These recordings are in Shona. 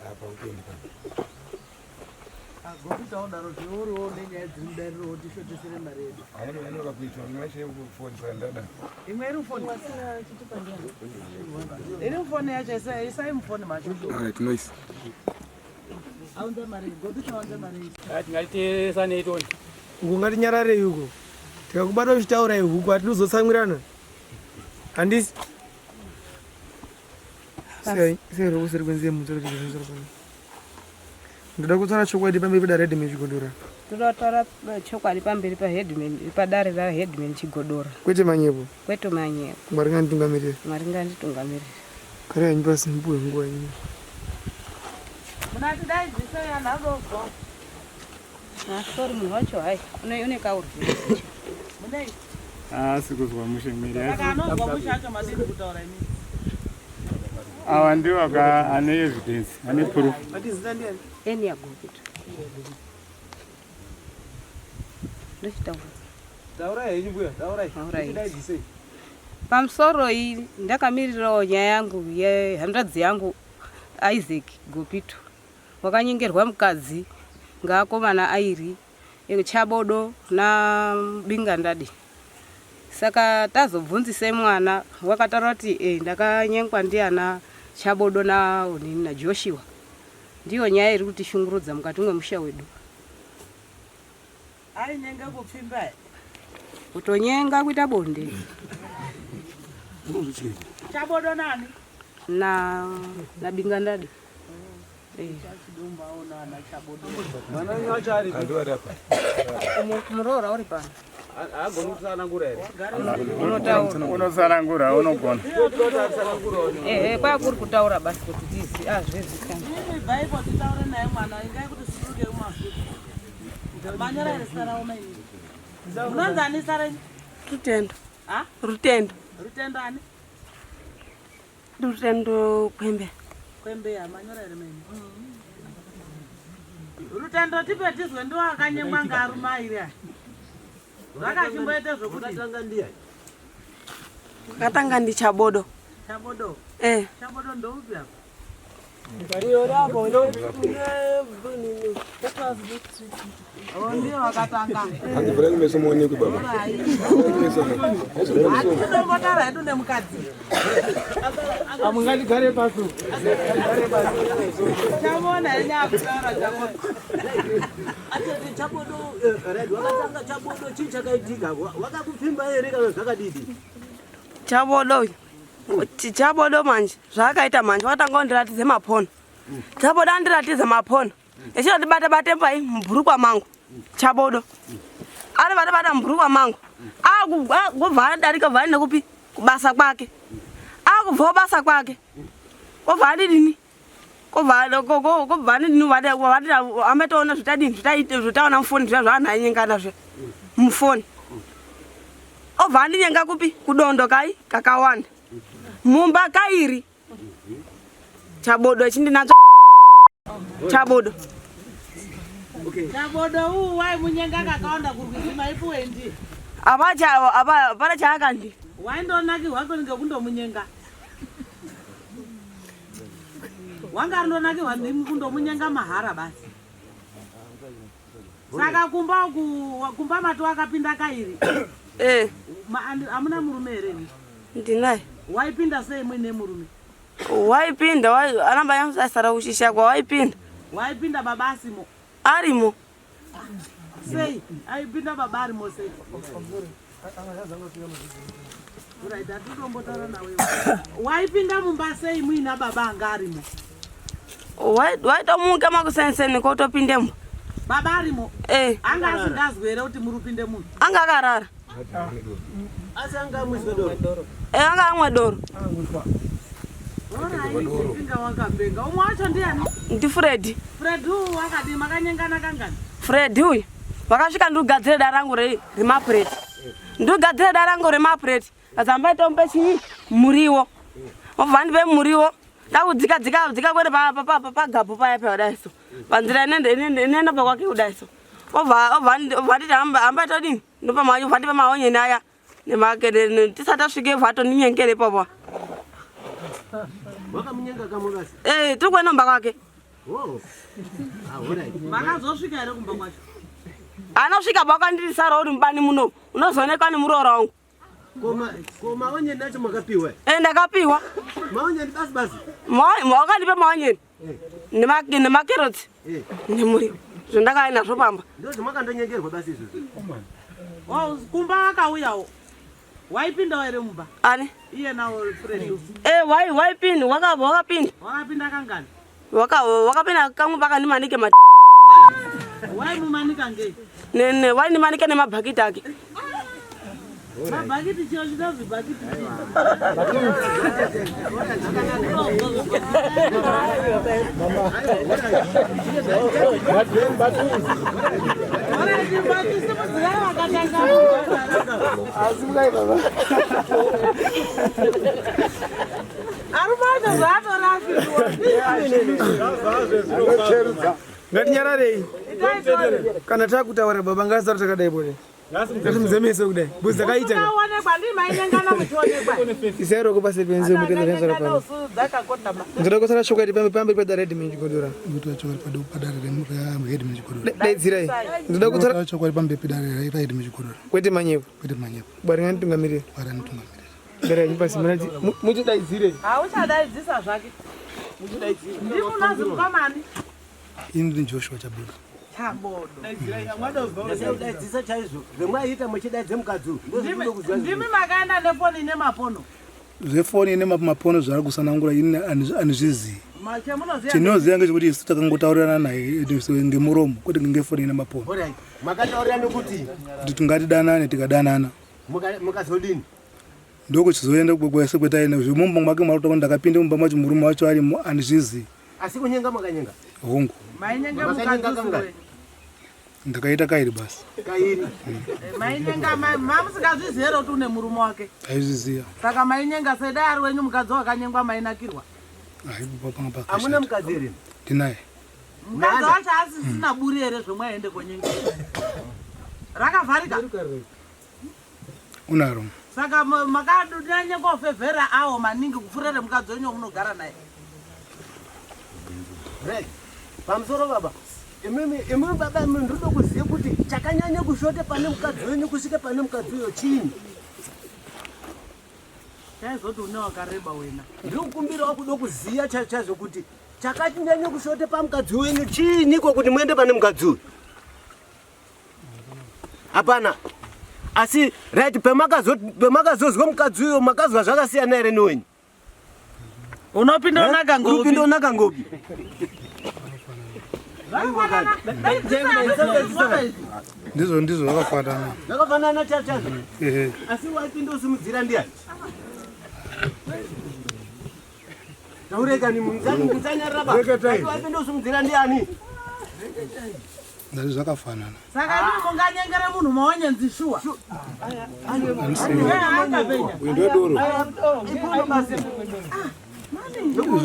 Apa upendi pa. Agopitawo zvioriwo nenyaya dziri mudariro tishotesere mari yedu. Anononoka kuitwa imwe yacho yekufoni saka ndada. Imwe iri mufoni. Iri mufoni yacho isai mufoni macho. Alright, noise. Aunze mari, gopita aunze mari. Tingatisanei toni. Uko ngatinyararei uko. Tikakubata uchitaura ihuku hatinozotsamwirana. Handisi. Sei sei rwusi rwenziye mutsoro chizvinzoro pano. Ndoda kutaura chokwadi pamberi pedare Headman Chigodora. Ndoda kutaura eh, chokwadi pamberi paheadman padare raheadman Chigodora. Kwete manyepo. Kwete manyepo. Mwari nganditungamirire. Mwari nganditungamirire. Kare yanyu pasi mbuwe nguva yenyu. Munatidaidzisa yana adobva. Ah, sorry munhu wacho hai une une kaurwere. Munei? Haasi kuzwa mushe mwiri Saka anonzwa mushe acho madini kutaura imi. Awa ndiwo aka ane evidence, ane proof. Mati zita ndiani? Eni yagopita. Ndochitaura. Taurai henyu mbuya, taurai. Taurai. Tidaidzisei. Pamusoro iyi ndakamirirawo nyaya yangu yehanzvadzi yangu Isaac Gopito. Wakanyengerwa mukadzi ngaakomana airi Chabodo naBingandadi. Saka tazobvunzise mwana wakataura kuti e, ndakanyengwa ndiana Chabodo naonini naJoshua. Ndiyo nyaya iri kutishungurudza mukati mwemusha wedu. Ainyenga kupfimba here? Kutonyenga kuita bonde. Chabodo nani? Na na Bingandadi. Eh. Mwana wenyu wacho aripi? Andu ari apa. Muroora uri pano. Haagoni kutsanangura here? Unotaura. Unotsanangura unogona. Ehe, kwaya kuri kutaura basi kuti tizi azvezikana. Imi bvaipo titaure naye mwana ingai kuti suduruke mumafuta. Manyora here zita ravo mainini? Munonzi ani zita renyu? Rutendo. Ha? Rutendo. Rutendo ani? Rutendo Kwembe. Kwembe manyora here mainini? Rutendo tipe tizwe ndiwo akanyemwa ngarume airi aya. Vakachimboita zvokuti Wakatanga ndiani? Wakatanga ndi Chabodo. Chabodo. Eh. Chabodo ndoupi apa? Ndiye wakatanga. Hanzi vhurai meso muonekwe baba. Hatinombotara hedu nemukadzi. Amungatigare pasi. Chamuona henyu akutaura Chabodo. Atete Chabodo, right, wakatanga Chabodo, chii chakaitika? Wakakupfimba here kana zvakadidi? Chabodo uyu. Chabodo manje zvaakaita manje wakatanga kundiratidza mapono. Chabodo andiratidza mapono. Echindibata bate pai mubhurukwa mangu. Chabodo. Ari bata bata mubhurukwa mangu. Akubva adarika bva nekupi kubasa kwake. Akubva basa kwake. Kobva andidini? Kobva kobva andidini vada vada ametoona zvitadini zvitaite zvitaona mufoni zviya zvaanhanyengana zve. Mufoni. Obva andinyenga kupi kudondo kai kakawanda. Mumba kairi. Chabodo chindinacho Chabodo. Chabodo uwu waimunyenga kakawanda kurwizi maipuwe ndiye. Apa cha apa pana chaakandi. Waindonakirwa ngekundomunyenga. Wanga arindonakirwa ndimi kundomunyenga mahara basi. Saka kumba uku kumba mati wakapinda kairi. Eh. Amuna murume here imi? Ndinaye. Waipinda sei muine murume? Waipinda wai anamba yamusasara kuchishakwa waipinda. Waipinda baba asimo. Arimo. Sei? Aipinda baba arimo sei? Right, hatitombotaura nawe. Waipinda mumba sei muina baba anga arimo? Waitomuka makusenseni kotopindemo. Baba arimo? Eh. Anga asingazwi here kuti muri upinde munhu? Anga akarara. Asi anga amwiswe doro. Eh, anga amwe doro. Inga wakapenga. Umwe wacho ndiani? Ndi Freddy. Freddy uyu wakadii makanyengana kangani? Freddy uyu vakasvika ndigadzire dara rangu remapureti. Ndigadzire dara rangu remapureti. Azamba tomupe chinyi muriwo. Obva andipe muriwo. Ndakudzika dzika dzika kwete pagabhu paya paya kudai so. Panzira inoenda pakwake kudai so. Obva obva obva anditi hamba hamba todini? Ndopa maonye obva andipa maonyeni aya. Nemakere tisati tasvike obva atoninyengera ipapo. Wakamunyenga kamwe basi? Eh, tiri kuenda kumba kwake. Oh. Ah, alright. Makazosvika here kumba kwacho? Anosvika pakandirisara uri mubani muno. Unozoonekwa nemuroora wangu. Koma koma onyeni acho makapiwa? Eh, ndakapiwa. Maonyeni basi basi. Wakandipa maonyeni. Nemakerotsi. Nemuriwo. Zvandakauya nazvo pamba. Ndozvamakandonyengerwa basi izvozvo. Oh, kumba wakauyawo. Waipindawo here mumba? Ani? Iye nawo Fred. Eh, wai waipinda, wakapinda. Wakapinda kangani? Wakapinda kamwe pakandimanike ma Waimumanika ngei? Ne waindimanika nemabhakiti ake. Mabhakiti chiro chinonzi bhakiti. Ngatinyararei. Kana takutaura baba ngasara takadai bole. Ngatimuzemese kudai. Bhuzi dzakaita. Mukaonekwa ndii mainyengana muchionekwa. Isai roko pasi penzi mutende renzara pano. Dzakakotama. Ndoda kusara chokwadi pambe pambe padare headman Chigodora. Ndoda chokwadi padu padare reheadman Chigodora. Daidzirai. Ndoda kutsara chokwadi pambe pedare reheadman Chigodora. Kwete manyepo. Kwete manyepo. Bwari nganitungamirire. Bwari anitungamirire. Garai pasi munati muchidaidzire. Hauchadaidzisa zvake. Ndimi unozi mukomani. Ini ndini Joshua Chabodo. Chabodo. Ndakudaidzisa chaizvo zvemwaiita muchidaidze mukadzi uyu. Ndozvinoda kuziva Ndimi makaenda nefoni nemapono. Zvefoni ine mapono zvaari kusanangura ini handizvizii. Chemunoziva Chinoziva ngechekuti isu takangotaurirana naye ngemuromo kwete ngefoni ine mapono. Alright. Makataurirana kuti Kuti tingatidanane tikadanana. mukazodini? Ndokuchizoenda kwese kwetaenda zvemumba mwake mwakuti ndakapinda mumba macho murume wacho arimo handizvizii. Asi kunyenga makanyenga? Hongu. Mainyenga Makanyenga mukadzi kangani? wenyu. Ndakaita kairi basi. Kairi. Mainyenga mamusingazvizivi here kuti une murume wake. Aizviziva. Saka mainyenga sei dai ari wenyu mukadzi wakanyengwa mainakirwa. Aipo panga pakashata. Hamuna mukadzi here? Ndinaye. Mukadzi wacho asisina buri here zvemwaende konyenga. Rakavharika. Unaro. Saka makanyanya kofevhera awo maningi kupfuura remukadzi wenyu wamunogara naye. Right. Pamusoro baba. Imimi imimi baba imi ndinoda kuziva kuti chakanyanya kushota pane mukadzi wenyu kusvika pane mukadzi uyo chiini? Chaizoti une wakareba wena. Ndinokumbirawo kuda kuziva chaizvo chaizvo kuti chakanyanya kushota pamukadzi wenyu chiiniko kuti muende pane mukadzi uyu? Hapana. Asi right pemakazozwa mukadzi uyo makazwa zvakasiyana here newenyu? Unopinda unaka ngopi. Unopinda unaka ngopi. Ndizvo ndizvo zvakafanana. Zvakafanana chaizvo chaizvo. Ehe. Asi waipinda usimudzira ndiani? Taurekani musanyarara ba. Asi waipinda usimudzira ndiani? Ndazvo zvakafanana. Saka imi munganyengere munhu maonyenzi shuwa.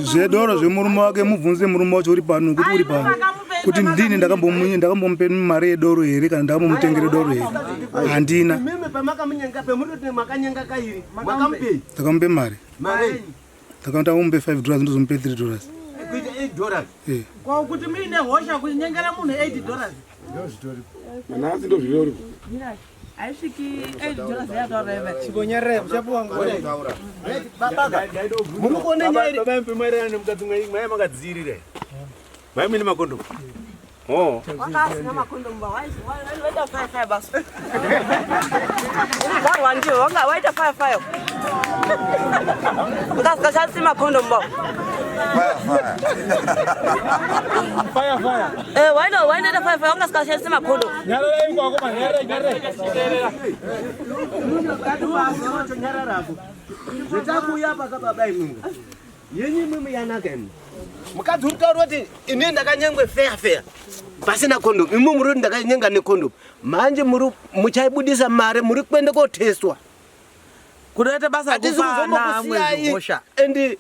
Zvedoro zvemurume wake mubvunze murume wacho uri pano kuti uri pano. Kuti ndini ndakambomupe mari yedoro here kana ndakambomutengere doro here? Handina. Imimi pamakamunyenga pemuroti makanyenga kairi makamupei Ndakamupe mari. mari Ndakamupe 5 dollars ndozomupe 3 dollars. kuita 8 dollars. Eh. Ko kuti muine hosha kunyengera munhu 8 dollars. Nanhasi ndozviripo. Haisviki 8 dollars yataura iva. Chibonyarara muchapuwa nguva. Babaka muri kuona nyaya iri Baba mpe nemukadzi mwai makadziirira. Mai mune makondomu. Oh. Wakasina makondomu ba waita fire fire basi. Vharwa ndiwo wanga waita fire fire. Ungasikashandisi makondomu ba. Fire fire. Eh waita waita fire fire ungasikashandisi makondomu. Nyararai kwako man, nyararai nyararai. Nyararako. Zvetakuuya paka baba imimi. Yenyu imimi yanaka imi. Mukadzi uri kutaura kuti ini ndakanyengwe feya feya pasina kondomu. Imi muri kuti ndakanyenga nekondomu. Manje muri muchaibudisa mari muri kuenda kotestwa. Kunoita basa Hatisi rekupa ana amwe kuzombokusiyai. zvihosha. And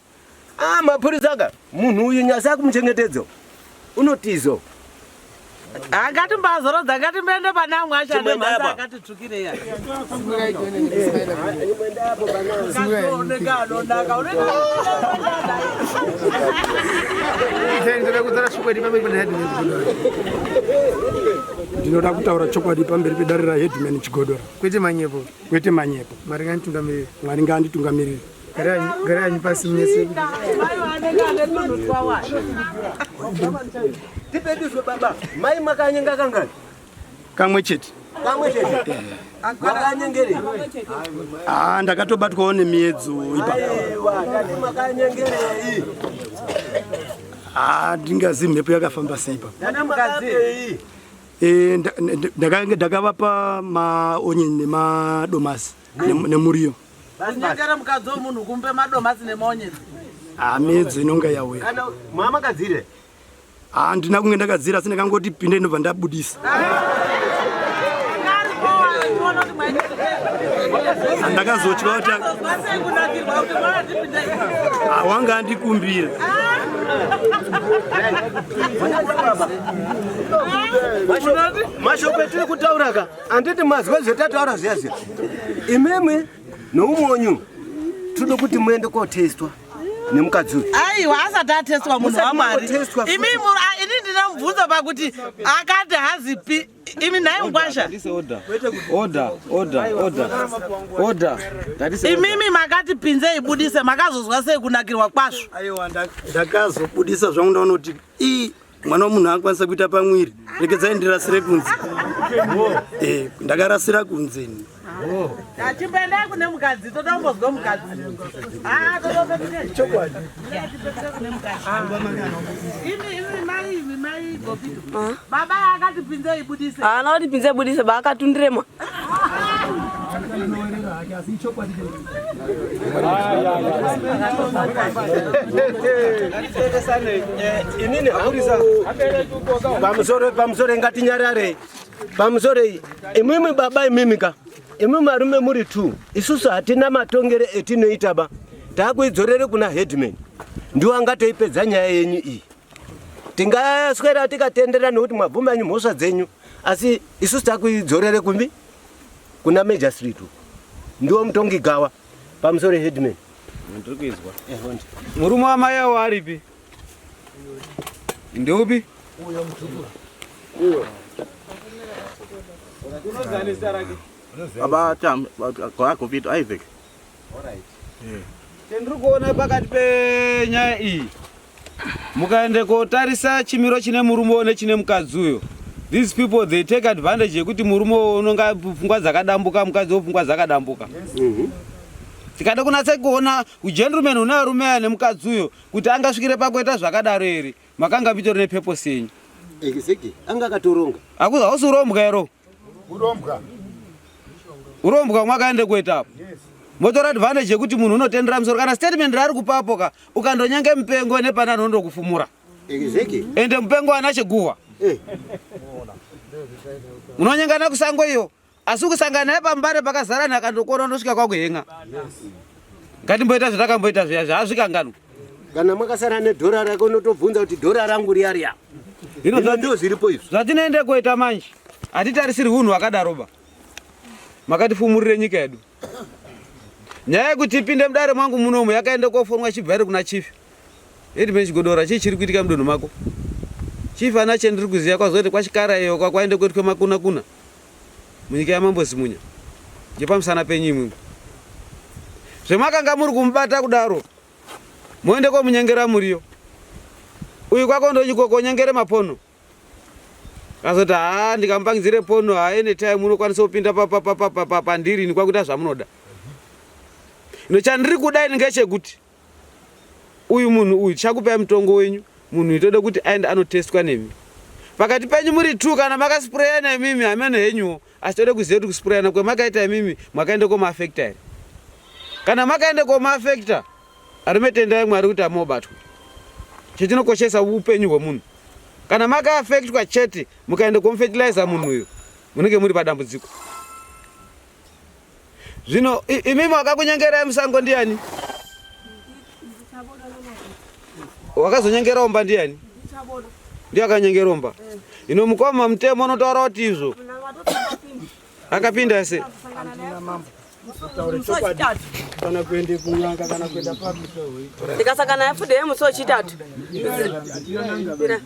ah mapurisa aka munhu uyu nyasa kumuchengetedza unotizo. Angatimbazorodza, ngatimboende pane amwe acho ane Chimboenda mhanza apa. akati tsvukirei aya. Unenge anonaka, unenge Ndinoda kutaura chokwadi pamberi peheadman Chigodora. Ndinoda kutaura chokwadi pamberi pedare raheadman Chigodora. Kwete manyepo. Kwete manyepo. Mwari ngaanditungamirire. Mwari ngaanditungamirire. Garai hanyu pasi munyese. Anenge ane tunhu twawa. Tipeduzwe baba, mai makanyenga kangani? Kamwe chete. Kamwe chete. Makanyengerei? Ah, ndakatobatwawo nemiedzo ipapo. Aiwa, tati makanyengerei? Ah, ndingazivi mhepo yakafamba sei ipapo. Tati makapei? Eh, ndakavapa maonyeni nemadomasi nemuriyo. Kunyengera mukadzi wemunhu kumupe madomasi nemaonyeni. Ah, miedzo inonga yauya. Kana mamakadzire? Ah, ndina kunge ndakadzira asi ndakangoti pinde ndobva ndabudisa. Ndakazotya kuti Ah, wanga andikumbira. Mashoko etiri kutaura ka, handiti mazwa zvetataura zviya zviya. Imimi noumwe wenyu tinoda kuti muende kotestwa nemukadzi uyu. Aiwa, asati atestwa munhu Musati waMwari. mangotestwa futi. Imi ini ndine mubvunzo pakuti akati hazipi imi nhai mugwasha. Order, order, order, order. That is Imimi makati pinze ibudise, makazozwa sei kunakirwa kwazvo? Aiwa, ndakazobudisa zvangu ndaona kuti ii mwana wemunhu akwanisa kuita pamwiri, rekedzai ndirasire kunze. Eh, ndakarasira kunze ini. Achimboendai kune mukadzi, toda kumbozwa mukadzi. Ah, chokwadi. Imi imi mai imi mai Gopito. Baba akati pinze ibudise. Haana kuti pinze budise ba akatundirema. Inini hangu pamusoro pamusoro ngatinyarare pamusoro iyi imimi baba imimi ka imimi varume muri two isusu hatina matongere etinoita ba taakuidzorere kuna headman ndiwo angatoipedza nyaya yenyu iyi tingaswera tikatendera nekuti mwabvuma yenyu mhosva dzenyu asi isusu takuidzorere kumbi kuna major street uku ndiwo mutongi gawa pamusoro headman. Ndiri kuizwa. Murume wamai awo aripi? Ndeupi? Baba Tam, Gopito Isaac. Chendiri kuona pakati penyaya iyi, mukaende kotarisa chimiro chine murume uyo nechine mukadzi uyo, these people they take advantage yekuti murume uyo unonga pfungwa dzakadambuka, mukadzi uyo pfungwa dzakadambuka. Tikada kunatsa kuona ugentleman hune varume aya nemukadzi uyo kuti angasvikire pakuita zvakadaro here, makanga mitori nepurpose yenyu. Exactly. Anga akatoronga. Hausi urombwa ero? Urombwa. Urombwa mwakaende kuita apo. Motora advantage yekuti munhu unotendera musoro kana statement raari kupapo ka ukandonyange mupengo nepana anondokufumura. Exactly. Ende mupengo ana chiguhwa. Unonyengana kusango iyo asi kusangana naye pambare pakazara vanhu akandokona unosvika kwakuhenga. Ngatimboita zvatakamboita zviya zvaazvikanganwa. Kana makasara nedhora rake unotobvunza kuti dhora rangu riya riya. Hino ndio zviripo izvi. Zvatinoende kuita manje hatitarisiri hunhu hwakadaro ba. Makatifumurire nyika yedu. Nyaya yekuti ipinde mudare mwangu munomu yakaenda kofonwa ichibva iri kuna chief. Headman Chigodora, chii chiri kuitika mudunhu mako? Chief ana chendiri kuziva kwazoti kwachikara iyo kwakwaende kuitwe makuna kuna munyika yaMambo Zimunya. Ngepamusana penyu imwimwi. Zvemakanga muri kumubata kudaro moende komunyengera muriyo. Uyu kwako ndonyiko konyengere mapono. Akazoti haa ndikamupangidzire pono haa anytime unokwanisa kupinda pandiri ini kwakuita zvamunoda. Ino chandiri kuda ini ngechekuti uyu munhu uyu tichakupai mutongo wenyu, munhu uyu tode kuti aende anotestwa nemi. Pakati penyu muri two kana makasprayana imimi hameno henyuwo, asi tode kuziva kuti kusprayana kwemakaita imimi mwakaenda komaafekta here. Kana makaenda komaafekta, arume tendai Mwari kuti amobatwa. Chetinokoshesa upenyu hwemunhu. Kana makaafektwa chete mukaenda komufertilizer munhu uyu, munenge muri padambudziko. Zvino imimi wakakunyengerai musango ndiani? Wakazonyengera umba ndiani? Ndiye akanyengeromba. Ino mukoma mutemo unotaura kuti izvo. Akapinda se. Taure chokwadi kana kuende kun'anga kana kuenda papi. Ndikasangana naye futi musi wechitatu.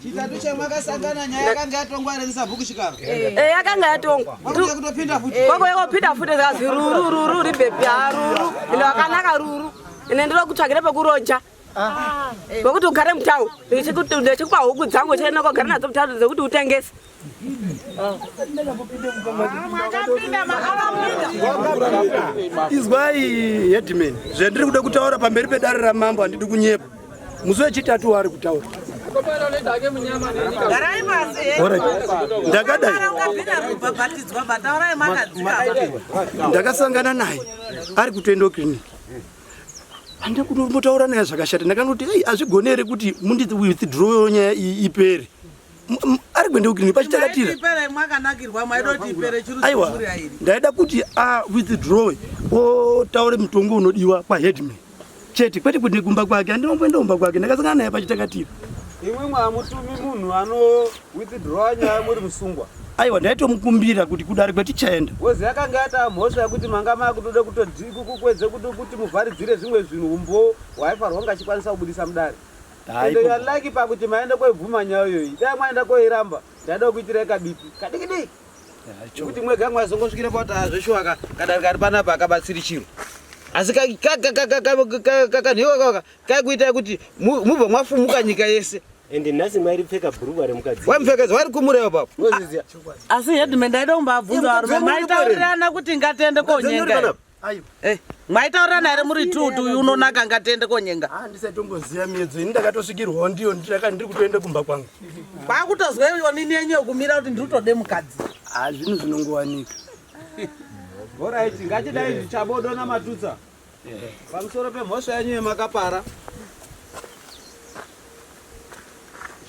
Chitatu chamwakasangana nyaya yakanga yatongwa here nesabhuku Chikaro? Eh, yakanga yatongwa. Kwakuya kutopinda futi. Kwako kupinda futi zikazi ruru ruru ribhebhi ha ruru. Ine wakanaka ruru. Ine ndiro kutsvagira pekuroja. Wekuti ugare mutau. Ndichikupa huku dzangu chaina kugara nadzo mutau dzekuti utengese. Izwai headman, zvendiri kuda kutaura pamberi pedare ramambo handidi kunyepa. Musi wechitatu waari kutaura. Garai pasi. Alright. Ndakadai. Ungabvira kubhabhatidzwa bataurai makadzikama. Ndakasangana naye ari kutoenda kukiriniki. Handina kutombotaura naye zvakashata. Ndakanoti ei hazvigoni here kuti mundi withdraw nyaya iyi ipere. Ari kuenda kukiriniki pachitakatira. Ipere mwakanakirwa mwaida kuti ipere chiri Aiwa, chimuri airi. ndaida kuti a withdraw otaure mutongo unodiwa kwaheadman chete, kwete kuti kumba kwake. Handinomboenda kumba kwake, ndakasangana naye pachitakatira. Imwimwe hamutumi munhu ano withdraw nyaya muri musungwa. Aiwa, ndaitomukumbira kuti kudare kwetichaenda. Wozi yakanga yata mhosva yekuti manga makutoda kutokwedze kuti muvharidzire zvimwe zvinhu umbo hwaifanirwa kunge achikwanisa kubudisa mudare. Ende you are lucky pakuti maenda koibvuma nyaya iyoyi. Dai maenda koiramba, ndaida kuitirai kabipi kadiki diki. Kuti mwega mwazongosvikira pakuti hazveshuwa kadare kari panapa akabatsiri chiro. Asi kakanhiwa kaka kaikuitai kuti mubva mwafumuka nyika yese. Ende nhasi mwairipfeka bhurukwa remukadzi. Waimupfekedza wari kumurewa papo. Asi headman ndaida kumbabvunza varume maitaurirana kuti ngatiende konyenga. Eh, maitaurirana here muri two kuti uyu unonaka ngatiende konyenga? Handisatomboziva miedzo ini, ndakatosvikirwawo ndiyo ndiri kutoenda kumba kwangu. Kwakutozwa iyo nini yenyu yekumira kuti ndiri kutode mukadzi. Ha, zvinhu zvinongowanika. Alright, ngatidai zvichabodo namatutsa. Pamusoro pemhosva yenyu yemakapara.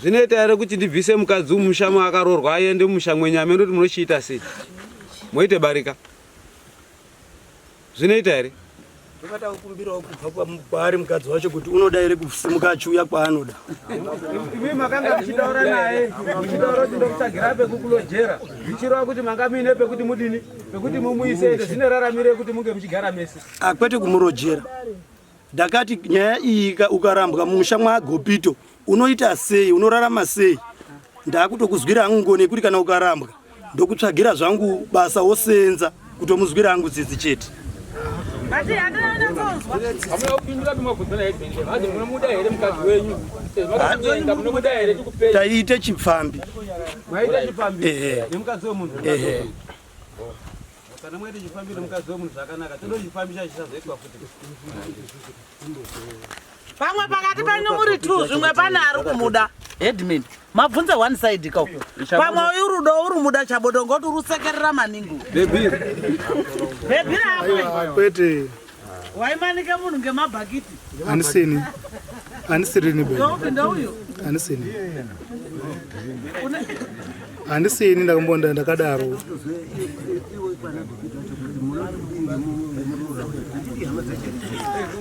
Zvinoita here kuti ndibvise mukadzi mumusha maakaroorwa aende mumusha mwenyama ndoti munochiita sei? Moite barika. Zvinoita here? Ndokata kukumbirawo kubva kwaari mukadzi wacho kuti unoda here kusimuka achiuya kwaanoda. Imi makanga muchitaura naye, muchitaura kuti ndokutsvagira pekukulojera, zvichireva kuti manga muine pekuti mudini, pekuti mumuise ende zvineraramire kuti munge muchigara mese. Kwete kumurojera. Ndakati nyaya iyi ukarambwa mumusha mwaGopito unoita sei, unorarama sei? Ndakutokuzwira hangu ngoni yekuti kana ukarambwa ndokutsvagira zvangu basa wosenza, kutomuzwira hangu tsitsi chete. Taiite chipfambi. Mwaita chipfambi Ehe. nemukadzi wemunhu. Ehe. Kana mwaita chipfambi nemukadzi wemunhu zvakanaka, toda chipfambi chacho chisazoitwa futi. Pamwe pakati penyu muri two, zvimwe pane ari kumuda. Headman, mabvunze one side kau. Pamwe uyu rudo uri muda chabodo ngoti uri kusekerera maningi. Bhebhiri. Bhebhiri apo. Kwete. Waimanike munhu ngemabhakiti. Handisini. Handisirini be. Ndoupi ndouyu? Handisini. Handisini ndakambonda ndakadaro.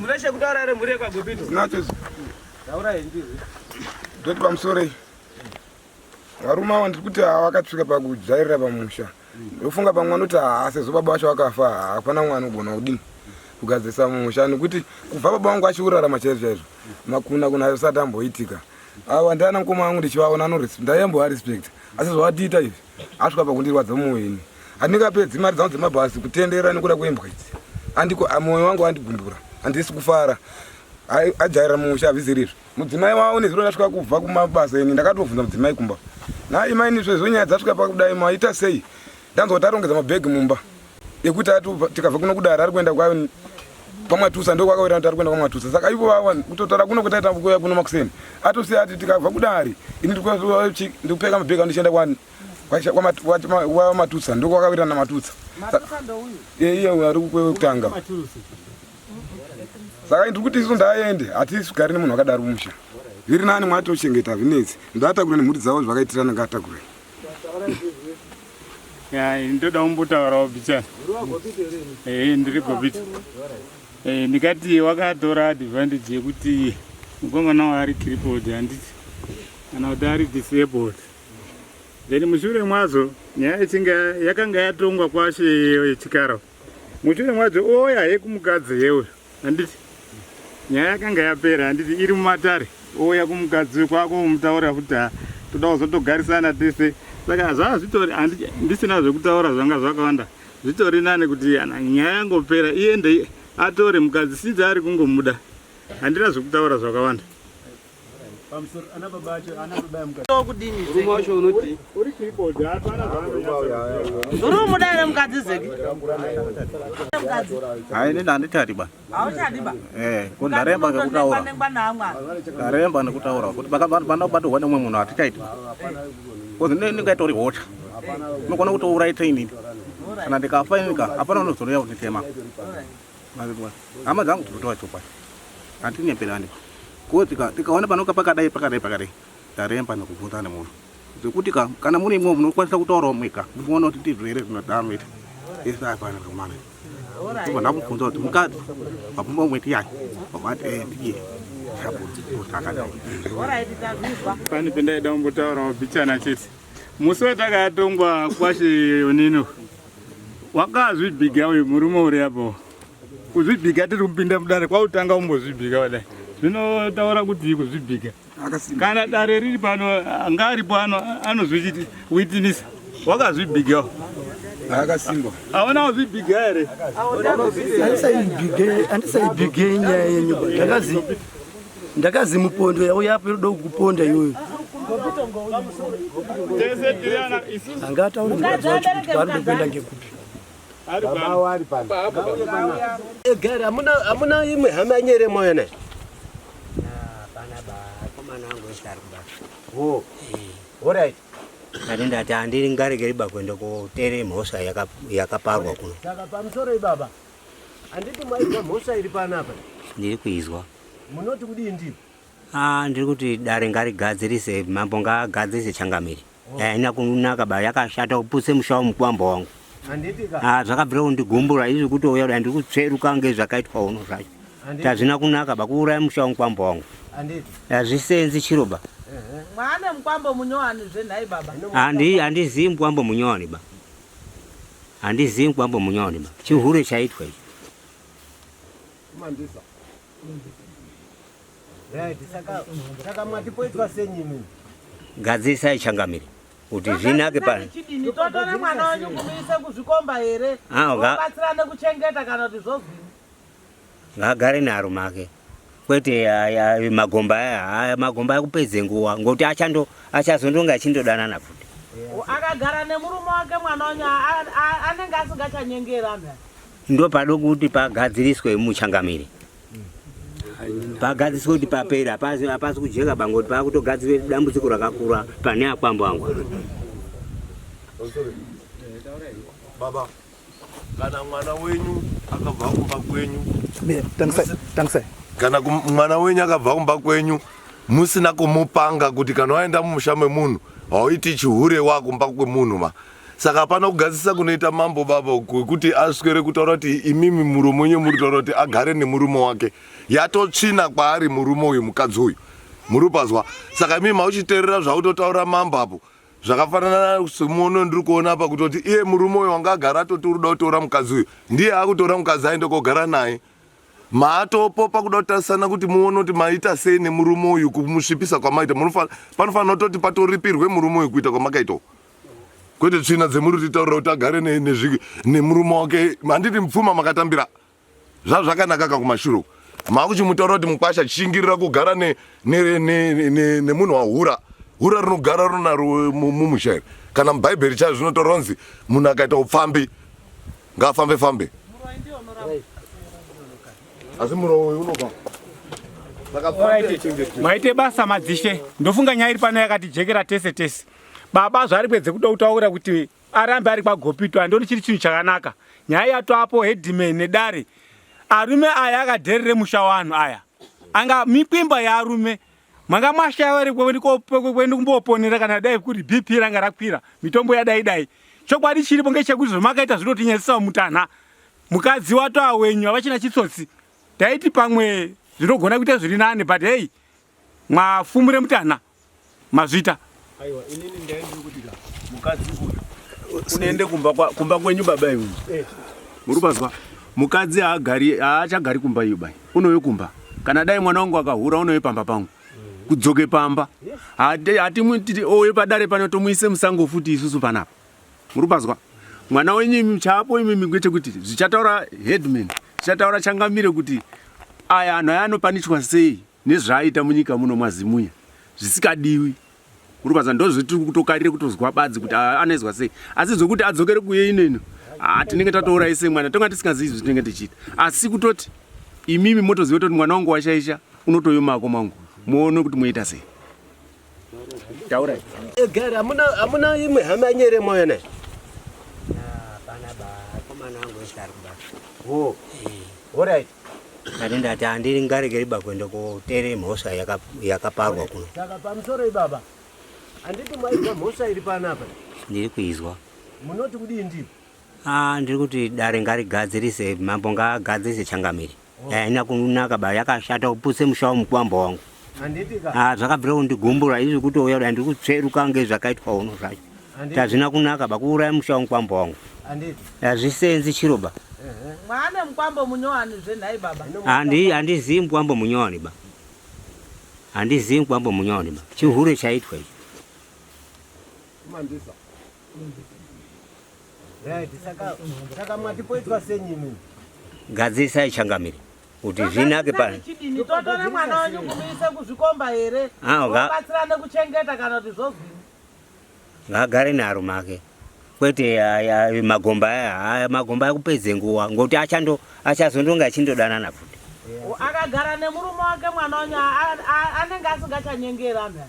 Mune chekutaura here mhuri yekwaGopito? Nacho. Taurai ndizvo. Ndoti pamusoro varume ava ndiri kuti vakatsvika pakujairira pamusha. Ndofunga pamwe vanoti haa sezvo baba vacho vakafa hapana mwana anogona kudini kugadzirisa musha, nekuti kubva baba vangu achiurarama chaizvo chaizvo makuna kuna asati amboitika. Ava ndiana mukoma vangu ndichivaona ndaiyambovarespect, asi zvavatiita izvi asvika pakundirwadza mumwoyo. Ini handingapedzi mari dzangu dzemabhasi kutenderera nekuda kwembwa idzi. Andiko mwoyo wangu wandigumbura, handisi kufara. Ajairira mumusha hazviziri izvo. Mudzimai wavo nezuro ndasvika kubva kumabasa ini ndakatobvunza mudzimai kumba, nai maini sezvo nyaya dzasvika pakudai maita sei? Ndanzwa kuti arongedza mabhegi mumba ekuti tikabva kuno kudare ari kuenda kwaMwatusa, ndo kwakawira kuti ari kuenda kwaMwatusa. Saka ivo vava kutotaura kuno kuti aita kuuya kuno makuseni atosiya ati tikabva kudare ini ndikupfeka mabhegi andichienda kwani kwaMatutsa, ndo kwakawira naMatutsa iye ari kutanga. Saka ndiri kuti isu ndaaende, hatisigari nemunhu wakadaro mumusha. Zviri nani mwatochengeta zvinetsi, ndaatakure nemhuri dzavo zvakaitirana, ngaatakure. Ya, ndoda kumbotaurawo bichana. Ndiri Gopito. Ndikati wakatora advantage yekuti mukomana waari crippled, handiti? kana kuti ari disabled. Then mushure mwazvo nyaya ichinge yakanga yatongwa kwashe Chikara. Mushure mwacho ouya he kumukadzi he uyu handiti nyaya yakanga yapera handiti iri mumatare ouya kumukadzi kwako umutaura futi ha toda kuzotogarisana tese saka zvaa zvitori ndisina zvekutaura zvanga zvakawanda zvitori nani kuti nyaya yangopera iende atore mukadzi since ari kungomuda handina zvekutaura zvakawanda. Pamusoro ana baba acho ana baba emukadzi. Tokudini Murume wacho unoti uri crippled hapana zvaanonyatsa. Uri umuda here mukadzi Zeki? Mukadzi. Hayi nini handichadi ba. Hauchadi ba? Eh, ko ndaremba ngekutaura. Nengwa naamwana. Ndaremba nekutaura kuti bana kubatirwa nemumwe munhu hatichaiti. Kozi ne ndingaita uri hosha. Unogona kutouraita inini. Kana ndikafa inini ka hapana unozouya kunditema. Mazvinzwa? Hama dzangu tinotaura chokwadi. Hatinyeperani. Ko tika tikaona panoka pakadai pakadai pakadai taremba nekubvunza nemunhu. Zvekuti ka kana muri imwe munokwanisa kutaurawo mwega muchiona kuti ndizvo here zvinodaro ita. Ese hapana kumana. Ndobva ndamubvunza kuti mukadzi wabvumba umwe ndiyani? Vati eh ndiye. Akadai. Alright, tazvizwa. Pane pendaida kumbotaurawo bichana chete. Musi watakatongwa kwashe onino wakazvibhiga uyu murume uri apo kuzvibhiga tiri kupinda mudare kwautanga kumbozvibhiga wadai zvinotaura kuti kuzvibhiga kana dare riri pano anga aripo ano anozvichiti witinisa wakazvibhiga akasimba aona kuzvibhiga here andisaibhige nyaya yenyu ba ndakazi ndakazi mupondo yauya apo inoda kukuponda iyoyo anga ataura mukadzi wacho kuti kwaanoda kuenda ngekupi Egari hamuna hamuna imwe hama nyere moyo naye. Oh. Alright. Ndati ndati handingaregeri ba kuenda kotere mhosva yakaparwa kuno. Saka pamusoro ibaba. Handiti maizwa mhosva iri panapa. Ndiri kuizwa. Munoti kudii ndiyo? Ah, ndiri kuti dare ngarigadzirise, mambo ngaagadzirise changamire. Oh. Haina kunaka ba yakashata kuputse musha womukwambo wangu. Handiti ka. Ah, zvakabvira kundigumbura izvi kutouya kudai ndiri kutsveruka ngezvakaitwa uno zvacho. Handiti. Tazvina kunaka ba kuuraya musha womukwambo wangu. Handiti. Hazvisenzi chiro ba. Mwaane mukwambo munyowani zve nhai baba. Handi handizivi mukwambo munyowani ba. Handizivi mukwambo munyowani ba. Chihure chaitwa ichi. Mandisa. Right, saka saka mwati poitwa senyi imimi? Gadzirisai changamire kuti zvinake pa. Chidini totore mwana wenyu kumuise kuzvikomba here? Ah, Obatsirane kuchengeta kana kuti zvozwini? Ngaagare nearume ake kwete aya magomba aya aya magomba akupedze nguva ngokuti achando achazondonge achindodanana futi. Akagara nemurume wake mwana wenyu anenge asingachanyengeri anhu aya. Ndopado kuti pagadziriswe muchangamire. Pagadziriswe kuti papera hapasi hapasi kujeka bangoti pakutogadzirwe dambudziko rakakura pane akwambo angu. Baba, kana mwana wenyu akabva kumba kwenyu kana mwana wenyu akabva kumba kwenyu musina kumupanga kuti kana waenda mumusha memunhu hauiti chihure wakumba kwemunhu ma saka hapana kugadzirisa kunoita mambo baba kwekuti aswere kutaura kuti imimi muromo wenyu muri kutaura kuti agare nemurume wake yatotsvina kwaari murume uyu mukadzi uyu muri kupazwa saka imimi mauchiteerera zvautotaura mambo apo zvakafanana semuono ndiri kuona apa kutoti iye murume uyu wanga agara atoti uri kuda kutora mukadzi uyu ndiye akutora mukadzi aende kogara naye maatopo pakuda kutarisana kuti muone kuti maita sei nemurume uyu kumusvipisa kwamaita panofanira kutoti patoripirwe murume uyu kuita kwamakaita kwete tsvina dzemuri kutitaurira kuti agare nemurume wake handiti mupfuma makatambira zvazvakanaka ka kumashure uku makuchimutaura kuti mukwasha chishingirira kugara nemunhu wahura hura rinogara rinaro mumusha here kana mubhaibheri chayo zvinotaura kunzi munhu akaita upfambi ngaafambe fambe asi muroyi unoka maite basa madzishe ndofunga nyaya iri pano yakatijekera tese tese baba zvaari kwedze kuda kutaura kuti arambe ari kwagopito handioni chiri chinhu chakanaka nyaya yatoapo headman nedare arume aya akadherere musha wanhu aya anga mikwimba yearume manga mashaya vari kwendi kumboponera kana dai kuti bp ranga rakwira mitombo yadai dai chokwadi chiripo ngechekuti zvamakaita zvinotinyadzisa mutanha mukadzi watoa wenyu havachina chitsotsi taiti pamwe zvinogona kuita zviri nani but hei mwafumure mutanha. Mazvita. Aiwa, inini ndaendiri kuti ka mukadzi uyu unoende kumba kumba kwenyu baba iwe. Eh. Muri pazwa. Mukadzi haagari haachagari kumba iyo bai. Unouye kumba. Kana dai mwana wangu akahura unouye pamba pangu. Kudzoke pamba. Hati hatimuti ouye padare pano tomuise musango futi isusu panapa. Muri pazwa. Mwana wenyu imi chaapo imimi ngechekuti zvichataura headman, zvichataura changamire kuti aya anhu aya anopanichwa sei nezvaaita munyika muno mazimunya zvisikadiwi kurukwadza ndozvetiri kutokarire kutozwa badzi kuti anoizwa sei asi zvekuti adzokere kuye ino ino ah, tinenge tatouraise mwana tonga tisingazivi zvitinenge tichiita asi kutoti imimi motoziva kutoti mwana wangu washaisha unotoyo mako mangu muone kuti moita sei taurai Gari hamuna hamuna imwe hama nyere moyo ne. Hapana ba, akomana angu ese ari kubasa. Oh. Alright. Ndati ndati handingaregeri ba kuenda kotere mhosva yakaparwa kuno. Saka pamusoro ibaba. Handiti maizwa mhosva iri panapa. Ndiri kuizwa. Munoti kudii ndii? Ah, ndiri kuti dare ngarigadzirise, mambo ngaagadzirise changamire. Oh. Haina kunaka ba, yakashata kuputse musha wemukwambo wangu. Handiti ka. Ah, zvakabvira kundigumbura izvi kutouya kudai ndiri kutsveruka ngezvakaitwa uno zvacho. Tazvina kunaka ba kuuraya musha wemukwambo wangu. Handiti. Hazvisenzi chiro ba. Mwane mukwambo munyowani zve nhai baba. Handi handizivi mukwambo munyowani ba. Handizivi mukwambo munyowani ba. Chihure chaitwa ichi. Mandisa. Right, saka saka mwati poitwa senyi imimi. Gadzirisai changamire kuti zvinake pa. Chidini totore mwana wenyu kumuise kuzvikomba here? Ah, Obatsirane kuchengeta kana kuti zvozwini. Ngaagare nearume ake kwete aya magomba aya aya magomba akupedze nguva ngokuti achando achazondonge achindodanana futi. Akagara nemurume wake mwana wenyu anenge asingachanyengeri anhu aya.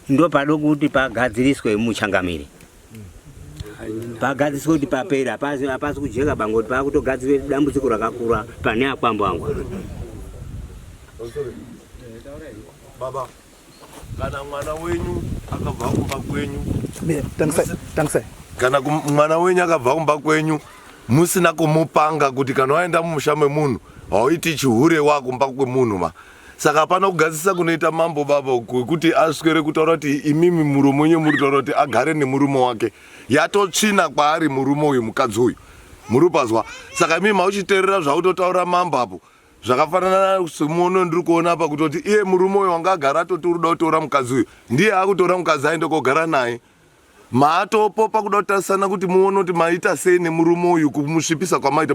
Ndopado kuti pagadziriswe muchangamire. Pagadziriswe kuti papere hapasi hapasi kujeka bangoti pakutogadzirwe dambudziko rakakura pane akwambo angu. Baba kana mwana wenyu akabva kumba kwenyu kana mwana wenyu akabva kumba kwenyu musina kumupanga kuti kana waenda mumusha memunhu hauiti chihure wakumba kwemunhu ma saka hapana kugadzirisa kunoita mambo baba kwekuti aswere kutaura kuti imimi muromo wenyu muri kutaura kuti agare nemurume wake yatotsvina kwaari murume uyu mukadzi uyu muri kupazwa saka imimi mauchiteerera zvautotaura mambo apo Zvakafanana semuono ndiri kuona apa kutoti iye murume uyo wanga agara atoti uri kuda kutora mukadzi uyu ndiye akutora mukadzi aende kogara naye maatopo pakuda kutarisana kuti muone kuti maita sei nemurume uyu kumusvipisa kwamaita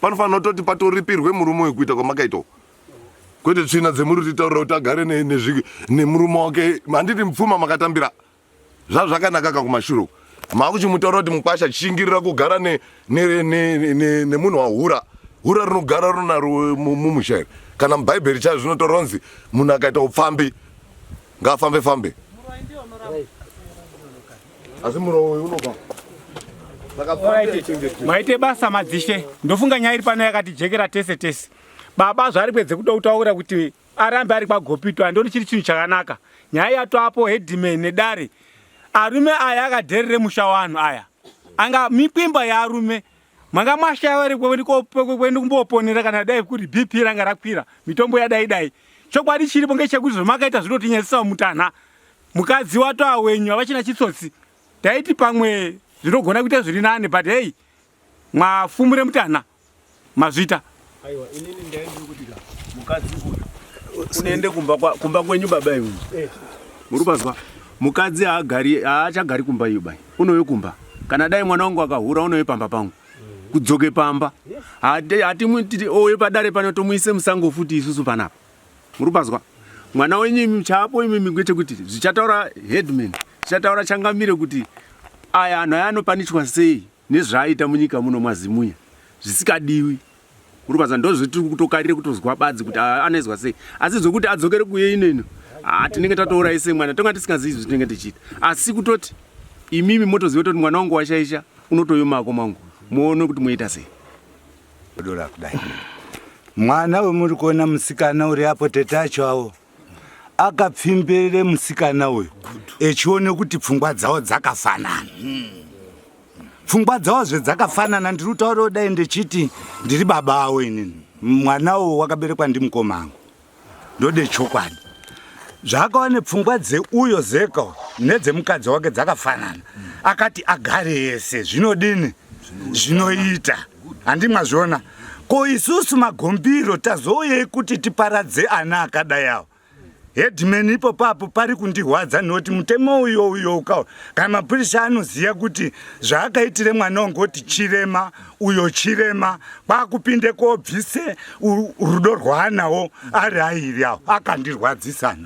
panofanira kutoti patoripirwe murume uyu kuita kwamakaita uku kwete tsvina dzemuri kutitaurira kuti agare nemurume wake handiti mupfuma makatambira Zvazvakanaka ka kumashure uku. Makuchimutaura kuti mukwasha chishingirira kugara nemunhu ne, ne, ne, ne wahura. Hura rinogara rinaro mumusha here? Kana mubhaibheri chaizvo zvinotaura kunzi munhu akaita upfambi ngaafambe fambe. Asi murowo uyu unoka. Maite basa madzishe. Ndofunga nyaya iri pano yakatijekera tese tese. Baba zvaari kwedze kuda kutaura kuti arambe ari kwagopito handioni chiri chinhu chakanaka nyaya yatoapo headman nedare arume aya akadherere musha wanhu aya anga mikwimba yearume manga mwashaya vari kwendi kumboponera kana dai kuti bp ranga rakwira mitombo yadai dai chokwadi chiripo ngechekuti zvamakaita zvinotinyadzisa mutanha mukadzi watoa wenyu havachina chitsotsi taiti pamwe zvinogona kuita zviri nani but hei mwafumure mutanha mazvita aiwa inini ndaendiri kuti ka mukadzi uyu unoende kumba kumba kwenyu baba iwe eh. muri pazwa mukadzi haagari haachagari kumba iyo bai unouye kumba kana dai mwana wangu akahura unouye pamba pangu kudzoke pamba hatimuti ouye padare pano tomuise musango futi isusu panapa muri pazwa mwana wenyu imi chaapo imimi ngechekuti zvichataura headman zvichataura changamire kuti aya anhu aya anopanichwa sei nezvaaita munyika muno mazimunya zvisikadiwi kurukwadza ndozvetiri kutokarire kutozwa badzi kuti anoizwa sei asi zvekuti adzokere kuye ino ino ah, tinenge tatouraise mwana tonga tisingazivi zvitinenge tichiita asi kutoti imimi motoziva kutoti mwana wangu washaisha unotoyo mako mangu muone kuti moita sei dora kudai mwana wemuri kuona musikana uri apo tete acho awo akapfimberere musikana uyu echione kuti pfungwa dzawo dzakafanana pfungwa dzawo zvedzakafanana ndiri kutaurawo dai ndichiti ndiri baba awo inini mwana uwo wakaberekwa ndimukoma angu ndode chokwadi Zvaakawa nepfungwa dzeuyo Zeka nedzemukadzi wake dzakafanana, akati agare yese zvinodini zvinoita. Handi mwazviona? Ko isusu magombiro tazouyei kuti tiparadze ana akadai awo? Headman ipo papo pari kundirwadza noti mutemo uyo uyo ukawo kana mapurisa anoziva kuti zvaakaitire mwana wangu kuti chirema uyo chirema kwakupinde kobvise rudo rwaanawo ari airi awo akandirwadzisa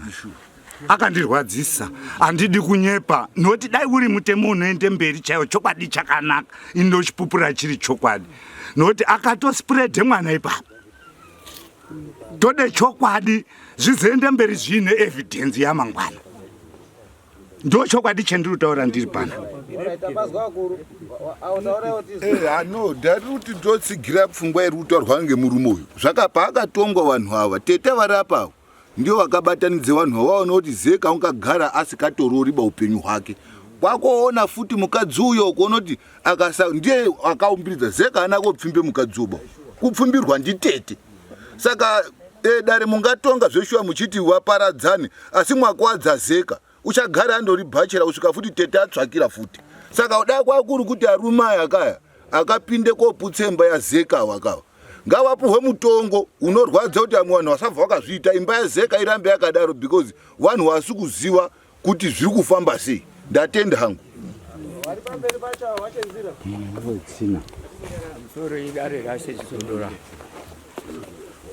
akandirwadzisa handidi kunyepa noti dai uri mutemo unoende mberi chaiwo chokwadi chakanaka indochipupura chiri chokwadi nokuti akatospreade mwana ipapo tode chokwadi zvizoenda mberi zviine evidence yamangwana ndo chokwadi chendiri kutaura ndiri pana eh, no ndari kuti ndotsigira pfungwa iri kutaurwa ngemurume uyu zvakapa akatongwa vanhu ava tete vari apa ndivo vakabatanidze vanhu ava vaona kuti zeka ungagara asikatorori ba upenyu hwake kwakuona futi mukadzi uyo kuona kuti akasa ndiye akaumbiridza zeka ana kopfimbe mukadzi uba kupfumbirwa nditete saka e, dare mungatonga zveshuwa muchiti waparadzane asi mwakwadza zeka uchagara andori bhachera kusvika futi tete atsvakira futi saka dai kwakuri kuti arume aya kaya akapinde koputsa imba yazeka wakawa ngavapuhwe mutongo unorwadza kuti amwe vanhu vasabva vakazviita imba yazeka irambe yakadaro because vanhu vasi kuziva kuti zviri kufamba sei ndatenda hangu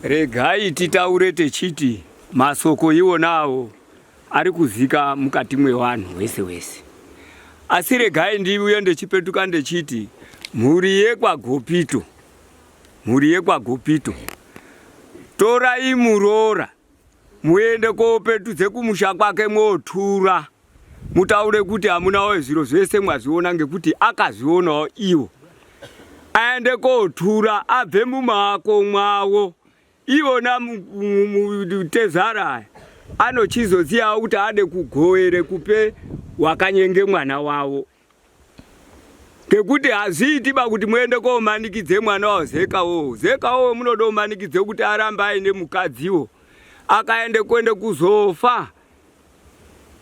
Regai titaure techiti masoko iwonawo ari kuzika mukati mwevanhu wese wese. Asi regai ndiuye ndechipetuka ndechiti mhuri yekwaGopito, mhuri yekwaGopito, torai muroora muende kopetudze kumusha kwake mwotura mutaure kuti hamunawo zviro zvese mwazviona ngekuti akazvionawo iwo aende kotura abve mumaako mwawo ivona tezvara aya anochizozivawo kuti ade kugovere kupe wakanyenge mwana wavo ngekuti hazviiti ba kuti muende komanikidze mwana wavo zekawowo zekawowo munoda kumanikidze kuti arambe aine mukadziwo akaende kuende kuzofa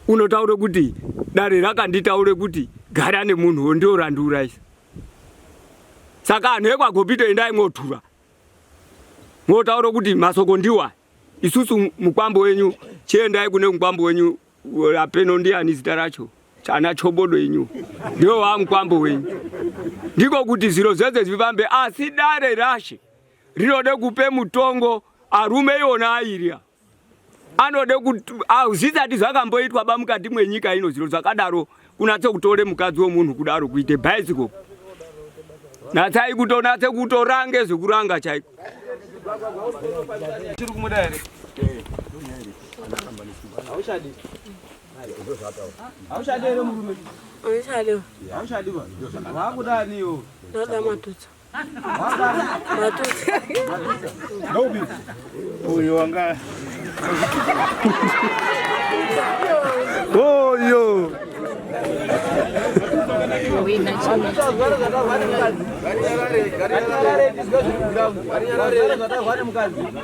unotaure kuti dare rakanditaure kuti gara nemunhuwo ndio randiurayisa saka anhu ekwagopito endai mwotura mwotaura kuti masoko ndiwa isusu mukwambo wenyu chiendai kune mukwambo wenyu apeno ndiani zita racho ana chobodo inyu ndiwo wa mukwambo wenyu ndiko kuti zviro zvese zvifambe asi dare rashe rinode kupe mutongo arume iwona airya anode kuti zvisati zvakamboitwa ba mukati mwenyika ino zviro zvakadaro kunatse kutore mukadzi wemunhu kudaro kuite bicycle natsai kutonatse kutorange zvekuranga chaiko Chiri kumuda here? Hauchadi. Hauchadi here murume? Hauchadi. Hauchadi ba. Wakuda ani iwe? Ndoda matutsa. Matutsa. Ndobi. Uyo wanga Oyo.